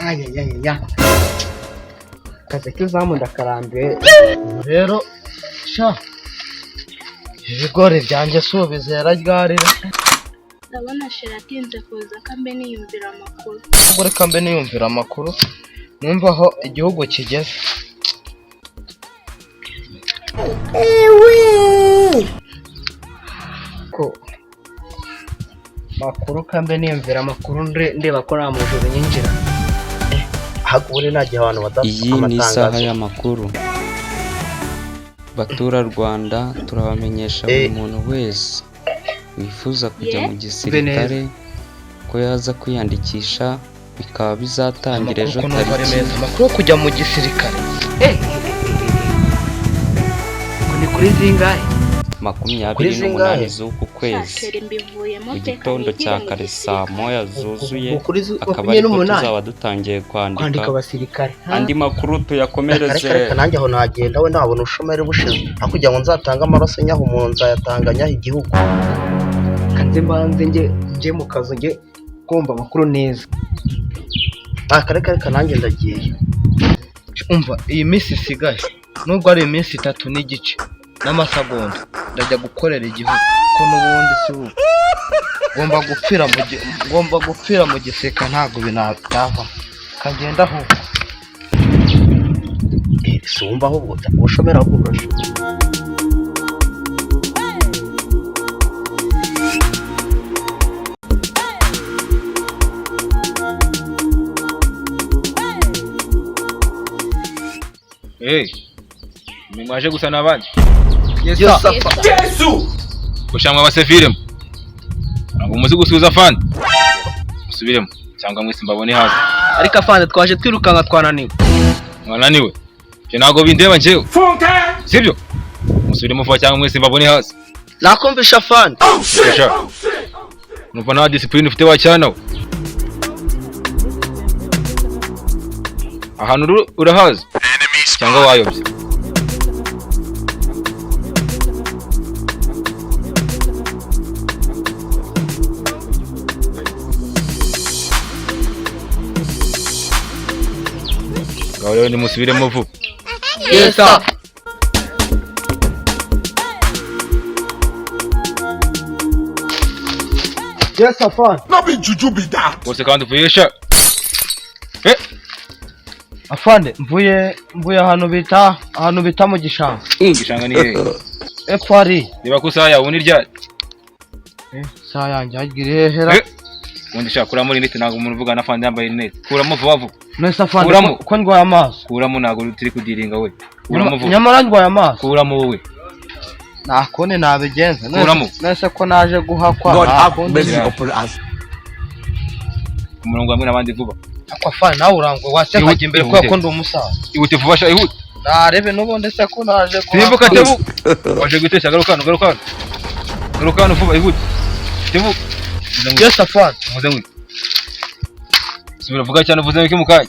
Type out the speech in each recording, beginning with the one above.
Ayayaya, akazi k'izamu ndakarambiwe. Ubu rero sha, ibigori byanjye si ubu bizera ryarira. Ndabona chéri atinze kuza, kambe niyumvira amakuru. Ubwo reka mbe niyumvira amakuru, numva aho igihugu kigeze. Ko makuru, kambe niyumvira amakuru, ndeba ko nta mujura unyinjira. Ahubwo ubundi nta gihe abantu badafite Iyi ni isaha amatangazo. y'amakuru. Baturarwanda, turabamenyesha buri muntu wese wifuza kujya mu gisirikare ko yaza kwiyandikisha, bikaba bizatangira ejo Amakuru ko numva ari tariki meza, amakuru yo kujya mu gisirikare. Ngo ni kuri zingahe? 28 Zingahe? z'uku Sha kwezi, chéri, mbivuyemo mu pe. gitondo Kamigire cya mu kare saa gisirikare. 1 zuzuye, Kuri akaba makumyabiri aribwo n'umunani tuzaba dutangiye kwandika. Kwandika abasirikare. Andi makuru Reka tuyakomereze. reka, nanjye aho nagenda we, nabona ubushomeri bushize, aho kugira ngo nzatange amaraso nyaha umuntu, nzayatanga nyaha igihugu. Kanze mbanze njye mu kazu, njye kumva amakuru neza. Ah, reka reka, nanjye ndagiye. Umva, iyi minsi isigaye, nubwo ari iminsi 3 n'igice n'amasegonda, ndajya gukorera igihugu, ko n'ubundi si ubu ngomba gupfira mu gisirikare, ntabwo binatavamo, kagenda ahubwo. Si wumva ahubwo ubushomeri ahubwo burashize. Hey, mwaje gusa n'abandi? Yes. Yes. Yes. Ushamwe abasivile ntabwo muzi gusubiza afande. Musubiremo cyangwa mwese mbabone hasi. Ariko afande, twaje twirukanka, twananiwe. Mwananiwe, ibyo ntabwo bindeba njyewe, sibyo? Musubiremo vuba cyangwa mwese mbabone hasi. Nakumvisha, afande. Sha, numva nta discipline ufite wa cyana we. Ahantu uri urahazi cyangwa wayobye? Ngaho rero nimusubiremo vuba. Yes, sir. Yes, afande. Bose kandi uvuye sha? Eh. Afande, mvuye ahantu bita mu gishanga. Igishanga ni hehe? Epfo hari. Reba ku isaha yawe, ni ryari? Isaha yanjye hagira ihehera. Eh, ubundi sha, kuramo rinete. Ntabwo umuntu uvugana afande yambaye rinete. Kuramo vuba vuba. Nese afande, Kuramo. ko ndwaye amaso? Kuramo, ntabwo turi kudiringa we. Kuramo vuba. Nyamara ndwaye amaso. Kuramo wowe. Nta kundi nabigenza. Kuramo. Nese ko naje guhakwa, nta kundi. Ku murongo hamwe n'abandi vuba. Ako afande, nawe urangwa waseka Ihute, imbere kubera ihute. ko ndi umusaza. Ihute vuba sha, ihute. Narebe n'ubundi se ko naje Simbuka. guhakwa. Tebu waje gutesha. Garuka hano, garuka hano, garuka hano vuba, ihute, tebu. Yes, afande. Muze ngwiki. Subira, vuga cyane. Uvuze ngwiki mu kanya?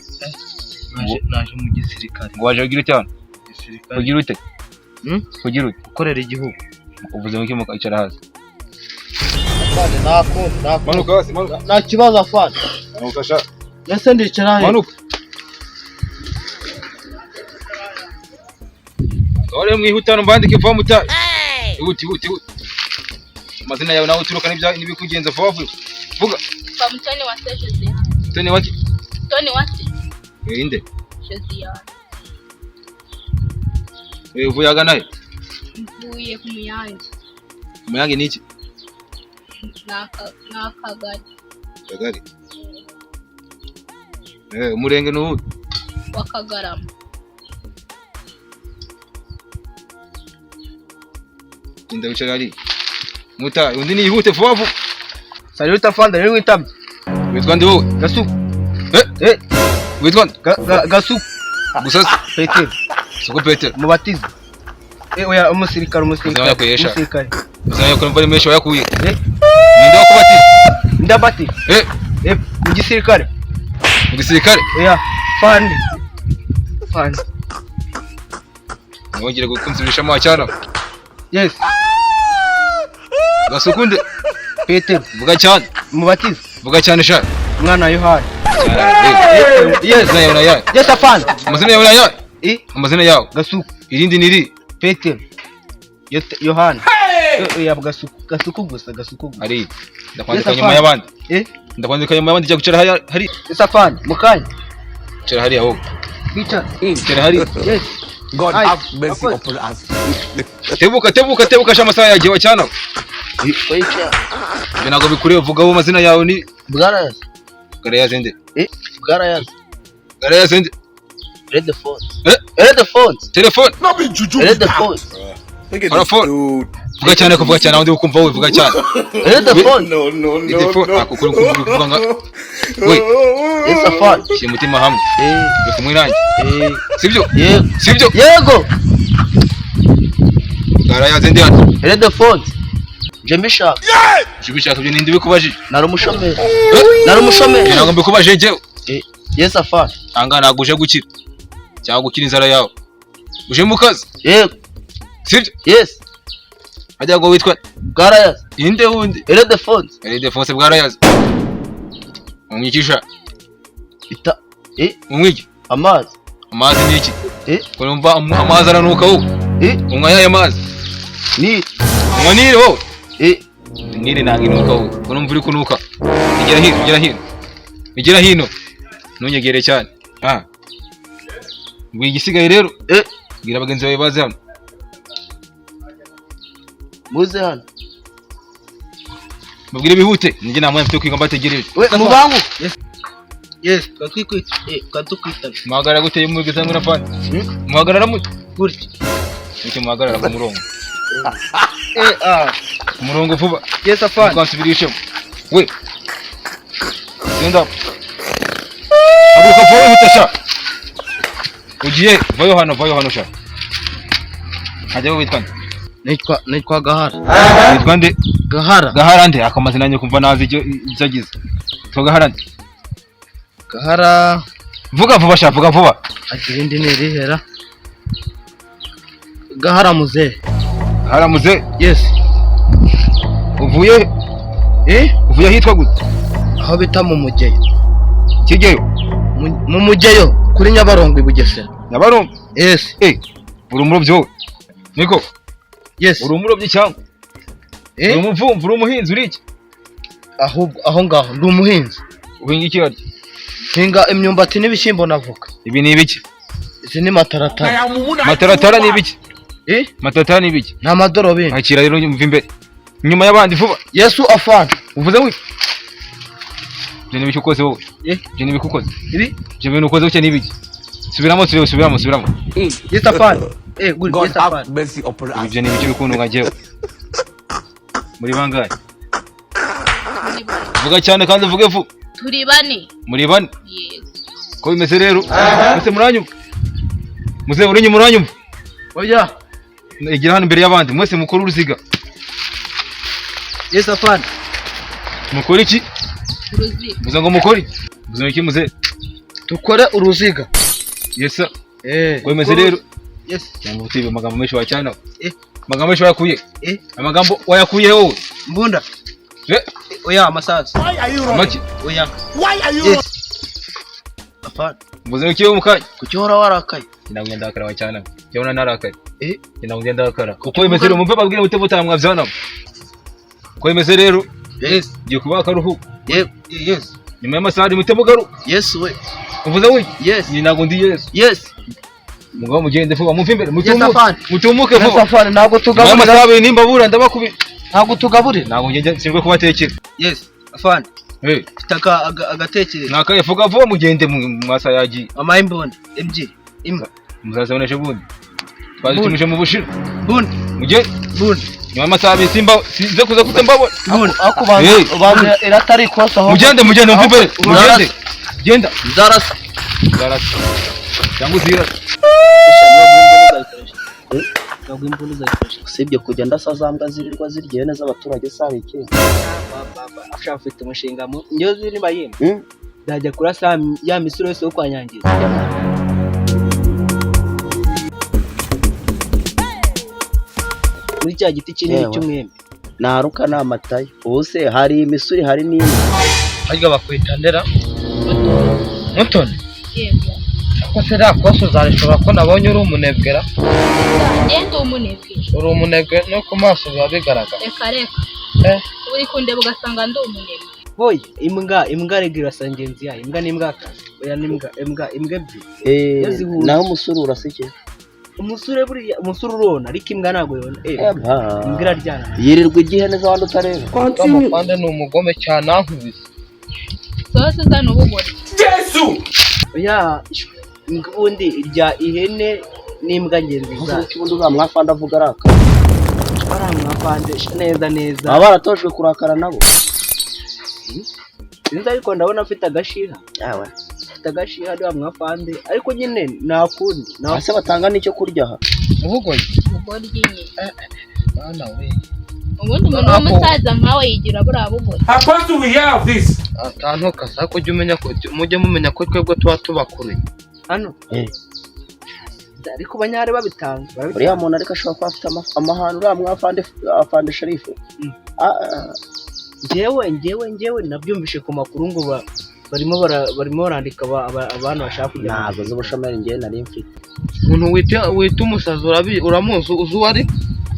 Naje mu gisirikare. Ngo waje kugira ute hano? Gisirikare. Kugira ute? Hmm? Kugira ute? Gukorera igihugu. Uvuze ngwiki mu kanya? Icara hasi. Afande, nta kundi, nta kundi. Manuka hasi, manuka. Nta kibazo, afande. Manuka sha. Nese ndicara he? Manuka. Ngaho rero mwihute hano, mbandike vuba mutahe. Ihute, ihute, ihute. Amazina yawe nawe uturuka n'ibikugenza vuba vuba, vuga. Kwa Mutoni wa se Josiane. Mutoni waki? Mutoni wa se Eh, inde? Josiane. Eh, uvuye agana he? Mvuye ku Muyange. Umuyange ni iki? Ni akagari. Kagari. Eh, umurenge ni uwuhe? Wa Kagarama. Genda wicare hariya. Muta, undi nihute vuba vuba. Salute afande, rero witabye. Witwa nde wowe? Gasuku. Eh? Eh. Witwa nde? Gasuku. Gusa Petero. Soko Petero. Mubatizo. Eh, oya, umusirikare, umusirikare. Uzaba yakuyesha. Umusirikare. Uzaba yakora imvura menshi wayakuye. Eh. Ninde wakubatiza? Ndabati. Eh, Eh, mu gisirikare. mu gisirikare. Oya, fande, fande. Mwongere gukunsubirishamo wacyana. Yes. Gasukunde. Petero. Vuga cyane. Mubatizo. Vuga cyane sha. Umwana wa Yohani. Yes. Amazina yawe ni ayahe? Yes afande. Amazina yawe ni ayahe? Eh? Amazina yawe. Gasuku. Irindi ni iri. Petero. Yohana. Oya Gasuku, Gasuku gusa, Gasuku gusa. Ari. Ndakwandika Yes, nyuma afande. y'abandi. Eh? Ndakwandika nyuma y'abandi, jya gucara hariya hari. Yes afande, mukanya. Cara hariya wowe. Kwicara. Cara hariya. Yes. God Aye. have mercy Akoze. upon us. Tebuka tebuka tebuka sha, amasaha yagiye wacyana. Wicara. Ibyo ntabwo bikureba, vuga amazina yawe ni Bwarayaze. Garayaze nde? Bwarayaze. Garayaze nde? Red phone. Eh? Red phone. Telefone. Red phone. Parafone. Vuga cyane ko vuga cyane aho ndi kumva wowe, vuga cyane. Red phone. Telefone akukuri kuvuga nga we. Yes afande. Shyira umutima hamwe. Eh. Uri kumwe nanjye. Eh. Sibyo? Yego. Sibyo? Yego. Garayaze nde hano? Red phone. Nje mbishaka. Uje ubishaka, ibyo ninde ubikubajije? Nari umushomeri. Eh? Nari umushomeri. Ibyo ntabwo mbikubajije njyewe. Eh. Yes afande. Ahangaha ntabwo uje gukira cyangwa gukira inzara yawe. Uje mu kazi. Yego. Sibyo? Yes. Hajya ngo witwa Bwarayaze. inde wundi? Red phone. Ildefonse Bwarayaze. Umwigisha, Ita. Eh. umwigi. Amazi. Amazi ni iki? Eh? Ko numva amazi aranuka wowe. Eh. Unywa ayahe mazi? Ni. Unywa Nile wowe. Eh. Nile ntabwo inuka wowe. Ko numva uri kunuka. Igera hino, igera hino. Igera hino. Ntunyegere cyane. Ah. Mbwira igisigaye rero. Eh. Bwira bagenzi bawe baze hano. Muze hano. Mubwire bihute. Ninjye nta mwanya mfite wo kwiga mbategereje. We mubangu. Yes, twakwikwita. Eh, twatukwita. Muhagarara gute mugeze hamwe na fani? Muhagarara mute? Gutya. Muke muhagarara ku murongo. Eh ah. Ku murongo vuba. Yes afande. Twansubirishemo. We. Genda. Haguruka vuba wihuta sha. Ugiye vayo hano, vayo hano sha. Hajya wowe witwa nde? Nitwa Gahara. Witwa nde? Gahara. Gahara nde? Akamazina nanjye kumva nazi icyo agize. Witwa Gahara nde? Gahara Vuga vuba sha, vuga vuba. agira indi ni irihera. Gahara muzehe. Gahara muze. Yes. Uvuye Eh? uvuye ahitwa gute? Aho bita mu Mugeyo. Kigeyo. Mu Mugeyo kuri Nyabarongo i Bugesera. Nyabarongo. Yes. Eh, uri umurobyi wowe. Niko, Yes. uri umurobyi cyangwa? Uri Eh? umuvumvu, uri umuhinzi, uri iki? Ahubwo aho ngaho ndi umuhinzi. Uhinga iki harya? Hinga imyumbati n'ibishyimbo na voka. Ibi ni ibiki? Izi ni mataratara. Mataratara ni ibiki? Eh? Mataratara ni ibiki? Ni amadorobindi. Akira rero umva imbere. Nyuma y'abandi vuba. Yesu afande. Uvuze wiki? Ibyo ni ibiki ukoze wowe? Eh? Ibyo ni ibiki ukoze? Ibi? Ibyo bintu ukoze gutya ni ibiki? Subiramo, subiramo, subiramo, subiramo. Yes afande. Eh, good. God Yes have afande. mercy upon us. Ibyo ni ibiki uri kuntunga njyewe? Muri bangahe? Turi bane. Vuga cyane kandi uvuge vuba. Turi bane. Muri bane. Yego. Ko bimeze rero? Mwese muranyumva? Muze uri muranyumva? Oya. Igira hano imbere y'abandi, mwese mukore uruziga. Yes afande. Mukore iki? Uruziga. Muze ngo mukore iki? Muze ngo iki muze? Dukore uruziga. Yes sir. Eh. Ko bimeze rero? Yes. Cyangwa utibe amagambo menshi wacyana. Eh. Amagambo menshi wayakuye. Eh. Amagambo wayakuye wowe. Mbunda. Eh. Oya amasasu. Amaki. Oya. Yes. Afande. Mbuze ngo iki wowe mukanya? Kuki uhora warakaye? Ntabwo ndakara wacyana. Cyabona narakaye. Eh? Ntabwo ndakara. Kuko bimeze rero mumve babwire mute mutamwa byana. Ko bimeze rero? Yes. Ngiye kubaha akaruhuko. Yego. Yes. Nyuma y'amasaha mute mugaruka. Yes we. Uvuze wiki? Yes. Ni ntabwo ndi Yesu. Yes. Mugabo mugende vuba mumve imbere Yes mutumuke. afande. Mutumuke Yesu vuba. afande ntabwo Nyuma tugaburira. y'amasaha abiri nimba bura ndabakubita. Ntabwo tugaburira. Ntabwo ngende nshinzwe kubatekera. Yes. Afande. Eh, Mfite agatekerezo. nakaye vuga vuba mugende mu masaha yagiye. Mama imbunda ebyiri. Imwe. Muzazibona ejo bundi. Twazitumije mu Bushinwa. Mbunda. Mugende. Mbunda. Nyuma y'amasaha abiri simba sinze kuza kute mbabona. Mbunda. Ako banza Hey. ubanza iratari ikosa aho. Mugende mugende mumve imbere. Mugende. Genda. Nzarasa. Zarasa. Cyangwa uzirasa. Ntabwo imbunda uzayikoresha. Usibye kujya ndasa za mbwa zirirwa zirya ihene z'abaturage sari iki? Ashaka ufite umushinga mu njyewe zirimo yimwe. Hmm? Nzajya kurasa ya misoro yose yo kwa Nyangiza. Muri cya giti kinini Yewe. cy'umwembe. Naruka ni amatayo. Ubu se hari imisuri hari n'inka. Harya bakwita ndera. Mutoni. Yego. Ko se ririya kosi uzarishobora ko nabonye uri umunebwera? Njye ndi umunebwe. Uri umunebwe no ku maso biba bigaragara. Reka reka. Uri kundeba ugasanga ndi umunebwe. Boy, imbwa rega irasa ngenzi yayo. Imbwa ni imbwakazi. Oya ni imbwa ebyiri. Naho umusore urasa iki? Umusore buriya umusore urona ariko imbwa ntabwo yona. Imbwa iraryana. Yirirwa igihe neza wandi utareba. Amafande ni umugome cyane ankubise. Zose zana ubugoryi. Yesu! Oya, imbwa ubundi irya ihene n'imbwa ngenzi zayo. Ubundi uriya mwafande avuga araka. Uriya mwafande neza neza. Baba baratojwe kurakara nabo. Sinzi ariko ndabona afite agashiha. Yawe. Afite agashiha ariya mwafande ariko nyine nta kundi. Ese batanga n'icyo kurya aha? Ubugoryi. Ubugoryi nyine. Bana we. Ubundi umuntu w'umusaza nkawe yigira buriya bugoryi. How do we have this? Atantuka sako ujye umenya ko mujye mumenya ko twebwe tuba tubakuruye. Hano. Ariko banyare babitanga. Uriya muntu ariko ashobora kuba afite amahano uriya mwafande afande Sharifu. Njyewe nabyumvishe ku makuru ngo barimo barandika abantu bashaka kujya. Ntabwo z'ubushomeri njyewe nari mfite. Umuntu wita umusazi uramuzi uzi uwo ari?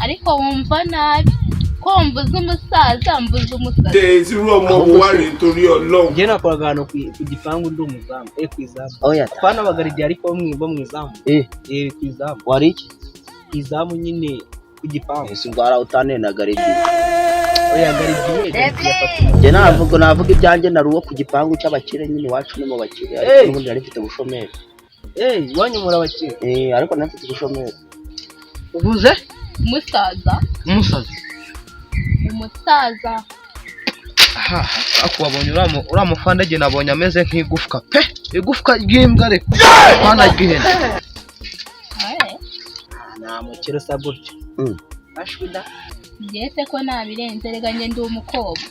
Ariko wumva nabi. Ko mvuze umusaza mvuze umusazi. Irú ọmọ wo wá rèé torí Ọlọ́run. Njye nakoraga ahantu ku gipangu ndi umuzamu. Ku izamu. Twanabagaridiye ariko bo mu izamu. Ku izamu. Wari iki? Ku izamu nyine ku gipangu. Ese ubwo hari aho utaniye na garidiye? Oya garidiye. Njye navuga ibyanjye nari uwo ku gipangu cy'abakire nyine iwacu ni mu bakire ariko n'ubundi nari mfite ubushomeri. Iwanyu muri abakire? Ariko nari mfite ubushomeri. Ubuze? Umusaza. Umusazi. Umusaza. Aha, ako wabonye uriya mufande nabonye ameze nk'igufwa pe! Igufwa ry'imbwa ariko. Pana ry'ihene. Nta mukire usa gutyo. Ashwida. Njye se ko nabirenze rega njye ndi umukobwa.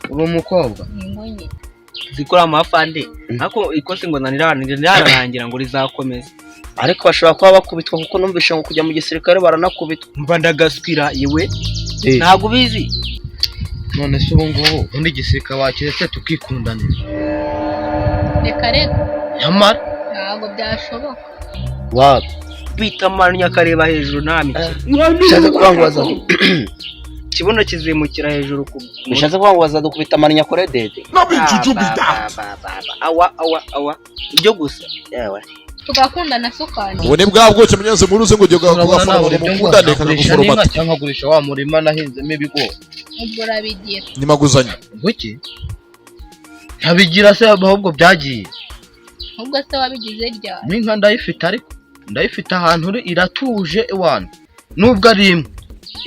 Uri umukobwa? Ningo nyine. Zikora amafande. Ariko ikosi ngo nanirangira ngo rizakomeza. Ariko bashobora kuba bakubitwa kuko numvishe ngo kujya mu gisirikare baranakubitwa. Mva ndagaswira iwe. Ntabwo ubizi. None se ubu ngubu ubundi igisirikare wakiretse tukikundanira. Reka reka. Nyamara ntabwo byashoboka. Wapi? Bita amano akareba hejuru nta mikino. Bishatse kuvuga ngo baza kibuno kizimukira hejuru ku. Bishatse kuvuga ngo baza dukubita amano akore dede. No be juju be that. Awa awa awa. Ibyo gusa. Yewe. Tugakundana sukani. Ubu ni bwa bwoki munyenze muruze ngo ugiye kugaforoma ngo mukundane kakaguforomata. Cyangwa nkagurisha wa murima nahinzemo ibigori. Ubwo urabigira. Ni maguzanyo. Ngwiki? Ntabigira se ahubwo byagiye. Ubwo se wabigize ryari? N'inka ndayifite ariko ndayifite ahantu uri iratuje iwana. Nubwo ari imwe.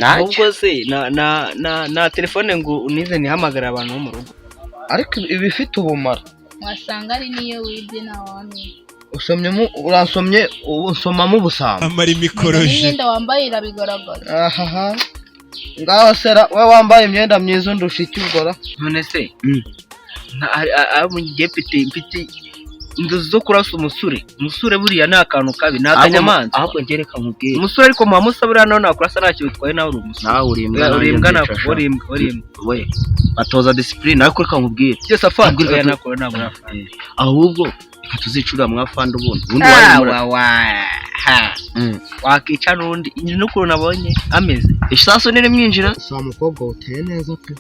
Ahubwo se na telefone ngo unize nihamagara abantu bo mu rugo. Ariko ibifite ubumara. Wasanga ari niyo wibye nawamenya. Usomyemo uransomye unsomamo ubusambo. Amara imikoroje. Imyenda wambaye irabigaragaza. Ahaha. Ngaho sera we wambaye imyenda myiza undusha icyo ugora. None se ngiye mfite inzozi zo kurasa umusure. Umusure buriya ni akantu kabi, ni akanyamanza. Ahubwo njye reka nkubwire. Umusure ariko muhamusa buriya nawe nakurasa ntacyo bitwaye nawe uri umusore. Nawe uri imbwa. Uri imbwa nawe uri imbwa uri imbwa. We batoza discipline ariko reka nkubwire. Byose afande oya nakora ntabwo nafande. Ahubwo reka tuzicurira mwafande ubundi. Ubundi wakica n'undi n'ukuntu nabonye ameze. Isasu nirimwinjira. Si umukobwa uteye neza pe.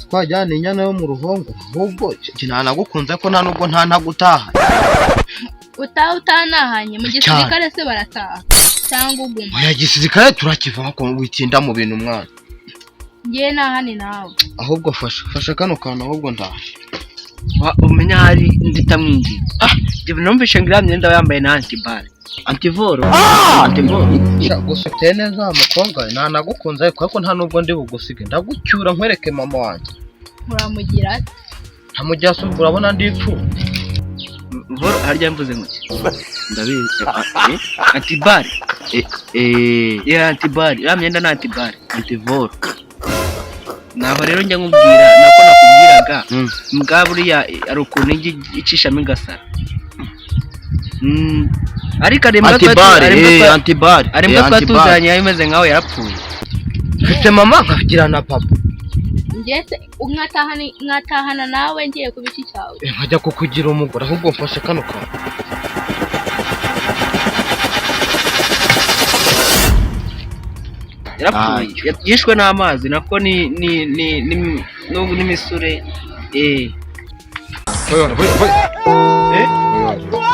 Twajyana inyana yo mu ruhongo ahubwo nanagukunze ko nta nubwo nta ntagutaha. Utaha utanahanye mu gisirikare se barataha cyangwa uguma. Oya gisirikare turakivaho ko witinda mu bintu mwana. Ngiye nahane nawe. Ahubwo fasha kano kantu ahubwo ndaje. Umenya hari nditamwinjiye. Numvishe ngo iriya myenda yambaye na antibare. Antivoro. Antivoro. Gusa uteye neza mukobwa nanagukunze ariko nta nubwo ndi bugusige ndagucyura nkwereke mama wanjye. Uramugira ati? Ntamugira se urabona ndi ipfu. Voro harya mvuze ngo ndabizi antibare. Ya antibare iriya myenda ni antibare. Antivoro. Naba rero njya nkubwira nako nakubwiraga mbwa buriya ari ukuntu ijya icishamo igasara. Ariko antibare arembwa twatuzanye imeze nkaho yarapfuye. Mfite mama nkagira na papa. Njye se nkatahana nawe ngiye kuba iki cyawe? Nkajya kukugira umugore, ahubwo mfashe kano kantu. Yarapfuye, yishwe n'amazi, nako ni ni ni ni n'imisure. Vayo hano, vayo, vayo.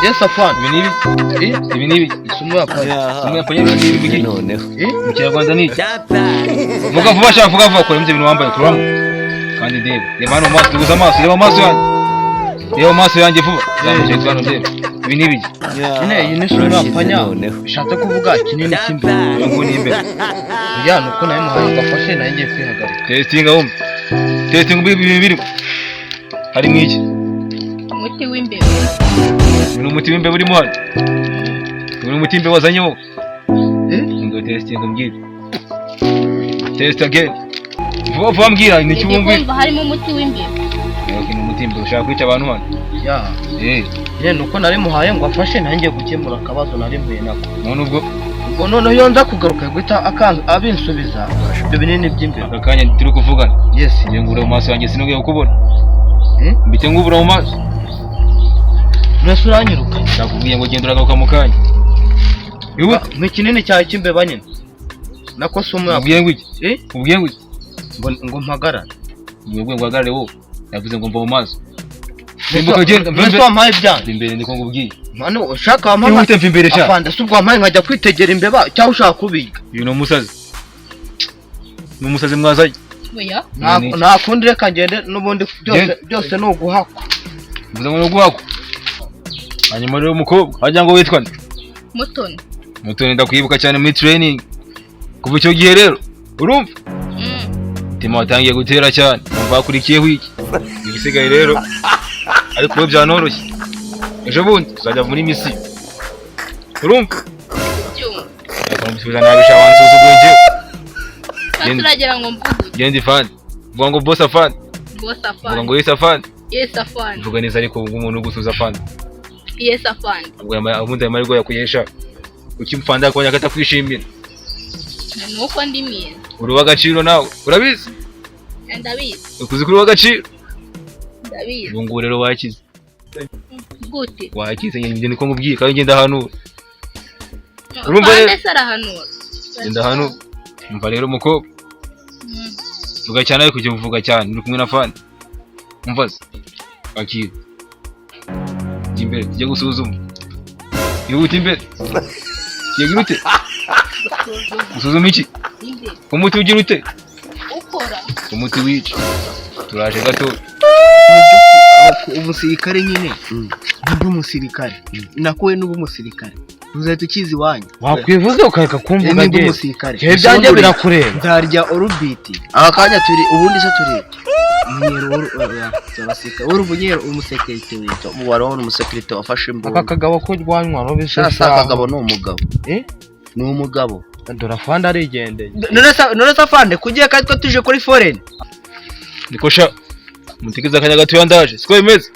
Yes afande. Ibi ni ibiki? Ibi ni ibiki? Isumu ya panya. Isumu ya panya ni ibiki? Noneho. Mu Kinyarwanda ni iki? Vuga vuba sha, vuga vuba, kora ibyo bintu wambaye, kuramo. Kandi ndebe, reba hano mu maso, duhuze amaso, reba amaso yanjye. Reba amaso yanjye vuba. Zamuye hano ndebe. Ibi ni ibiki? Nyine iyi ni isumu ya panya. Noneho. Bishatse kuvuga kinini cy'imbere. Uyu nguyu ni imbere. Ya nuko nawe muhaye gafashe, nawe ngiye kwihagarika. Testinga wumve. Testinga ubi ibi birimo. Harimo iki? Umuti w'imbeba. Uyu ni umuti w'imbeba urimo hano. Uyu ni umuti w'imbeba wazanye wowe. Ngo testinga umbwire. Test again. Vuba vuba mbwira, ni iki Ndi wumva? kumva harimo umuti w'imbeba. Okay, ni umuti w'imbeba ushaka kwica abantu hano. Ya. Nyine nuko nari muhaye ngo afashe, nawe ngiye gukemura akabazo nari mpuye nako. None ubwo Ubwo noneho iyo nza kugaruka guhita abinsubiza ibyo binini by'imbeba. Aka kanya turi kuvugana. Yes. Ngiye ngura mu maso yanjye sinongeye kukubona. Mbite ngubura mu maso. Mbese uranyiruka? Ndakubwiye ngo genda uragaruka mu kanya. Ihute. Ni kinini cyawe cy'imbeba nyine. Nako si umwaka. Ubwiye ngo iki? Ubwiye ngo iki? Ngo mpagarare. Ubwiye ngo uhagarare wowe. Yavuze ngo mva mu maso. Simbuka genda. Mbese wampaye ibyanjye? Imbere niko ngubwiye. Manu ushaka wampaye. Ihute mva imbere sha. Afande si ubwo wampaye nkajya kwitegera imbeba cyangwa ushaka kubirya? Uyu ni umusazi. Ni umusazi mwazanye. Oya. Nta kundi reka ngende n'ubundi byose ni uguhakwa. Mvuze ngo ni uguhakwa. Hanyuma rero umukobwa wagira ngo witwa nde? Mutoni. Mutoni ndakwibuka cyane muri training. Kuva icyo gihe rero urumva? Umutima watangiye gutera cyane. Umva hakurikiyeho iki? Igisigaye rero ariko we byanoroshye. Ejo bundi tuzajya muri misiyo. Urumva? Ndakwambisubiza nabi sha wansuzuguye njyewe. Turagira ngo mvuge. Genda ifani. Vuga ngo boss afani. Boss afani. Vuga ngo yes afani. Yes afani. Vuga neza ariko umuntu ugusubiza afani. Yes afani. Ubwo ubundi ayo mahirwe yakuyesha. Ukimfanda akabona akatakwishimira. Nuko ndi mwiza. Uri uw'agaciro nawe. Urabizi? Ndabizi. Ukuzi kuri uw'agaciro? Ndabizi. Ubu ngubu rero wakize. Gute? Wakize njye niko nkubwiye kandi ngenda ahanura. Urumva rero? Afande se arahanura. Ngenda ahanura. Umva rero umukobwa. Vuga cyane ariko ujye uvuga cyane uri kumwe na Fani. Umva se. Akira. Jya imbere tujye gusuzuma. Ihute imbere. Yego ute? Gusuzuma iki? Umuti ugira ute? Ukora. Umuti wica. Turaje gato. Umusirikare nyine. Ndi umusirikare. Nakuwe n'ubu umusirikare. Uzahita ukiza iwanyu. Wakwivuze ukareka kumvuga Nimba ngewe. umusirikare. Ngewe ibyanjye birakureba. Nzarya orubiti. Aka kanya turi ubundi se turi. Umunyero w'abasirikare. Uri umunyero umusekirite witwa. Wari wabona umusekirite wafashe imbunda. Aka kagabo ko rwanywa no bisa. Sha akagabo ni umugabo. Ni umugabo. Dore afande arigendeye. None se afande kugiye kandi twe tuje kuri foreign. Niko sha. Mutegeze akanya gato yandaje. Siko bimeze.